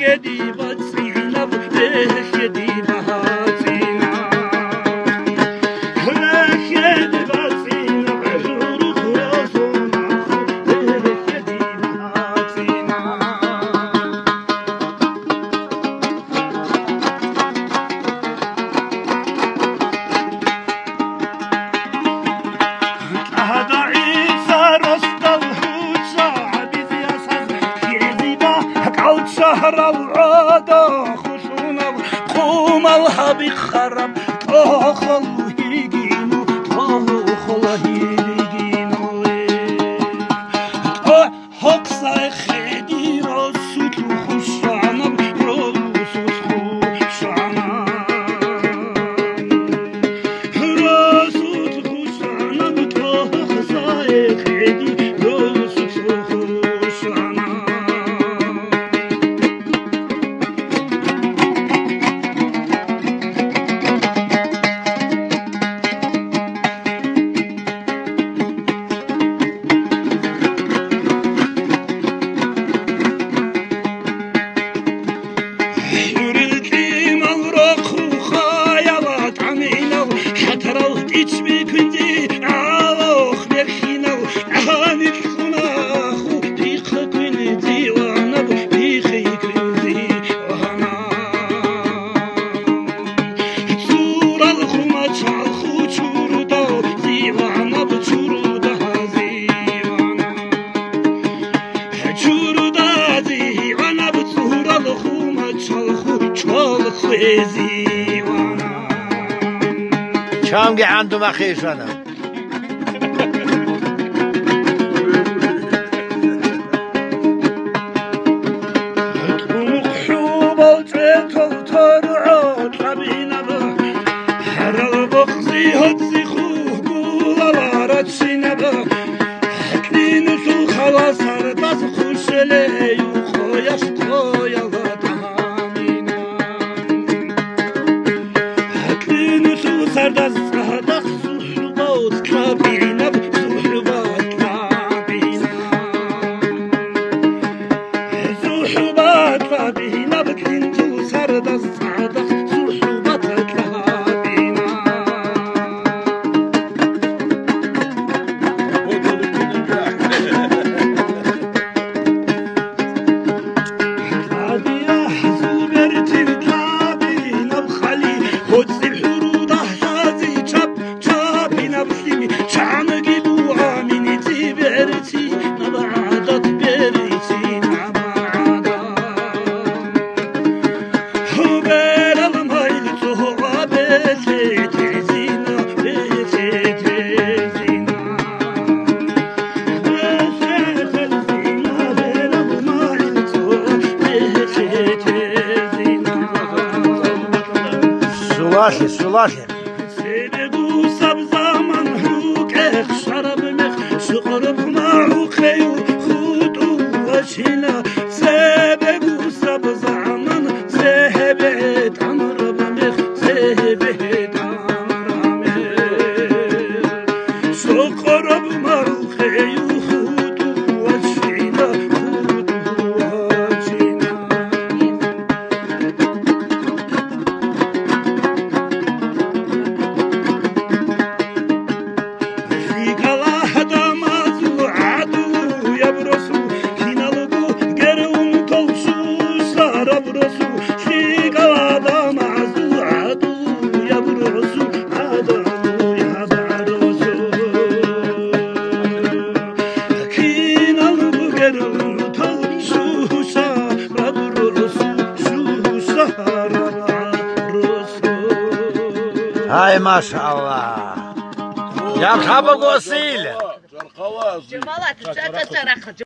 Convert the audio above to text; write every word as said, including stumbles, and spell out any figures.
Хеди бацӀцӀинаб, хеди бацӀцӀинаб, хеди бацӀцӀинаб, гӀурухъ розунахъ, хеди бацӀцӀинаб. ТӀагьда ГӀиса росдал хӀуса гьабизе асаз ккезе бакӀал шагьрал гӀодо хушунав хъумал гьабихъараб тӀохол гьигину, тӀохол гьигину. ТӀо- Гьокъсай хеди росулъ хушанаб, росулъ хушанаб. Росулъ хушанаб, гьокъсай хеди росулъ хушанаб. ХӀурил кӀимал рохъухъаяла тӀаминал, хӀатарал тӀич бикунди гӀалахъ бехинал, гьаниб кьунаху пихъ квин диванаб, пихъ квин диванаб. Цурал хъумачалху чурдал диванаб, чурдал диванаб. Чурдал диванаб, цурал хъумачалху чвал хвезиванаб. Чамги гӀанду махъе ишана. ТӀумухъ хӀубал чӀетал торгӀо кьабинаб, гьарал бокъзи гьоцӀи хургулал рачинаб, гьатӀи нусул хала сардаз хушелей юхъоялъ къояла тӀамина. ГьатӀи нусул сардаз цӀадахъ ЗухӀрубат кьабинаб, зухӀрубат кьабинаб. ЗухӀрубат кьабинаб, кьинту сардаз цӀадахъ, зухӀрубат кьабинаб. Кьабияхъ зубертил кьабинаб хали, хоцӀиб хӀурул дагьлъази чап, чапинаб лъими, чанги бугьамини цӀиберцинаб гӀадат, берцинаб гӀадат. Гьуберал майил цо гьоба бететезина, бететезина. Сулалъе, сулалъе. Цебегу саб заман рукӀехъ шараб мех, шукъурб магӀухъею хутӀу вачина. Цебегу саб заман цебе тӀамураб мех, цебе тӀамураб мех. Сокъораб марухъею хутӀу вачина, хутӀу вачина. ЛъикӀал гӀадамазул гӀадлуяб росу, киналго герун толсу сараб росу, лъикӀал гӀадамазул гӀадлуяб росу, гӀадлуяб росу. Киналго герун толсу сараб росу, сараб росу. Гьай, машалла! Ярхъа буго, Василь! Жамалат, чӀа-чӀа-чӀа рахъа.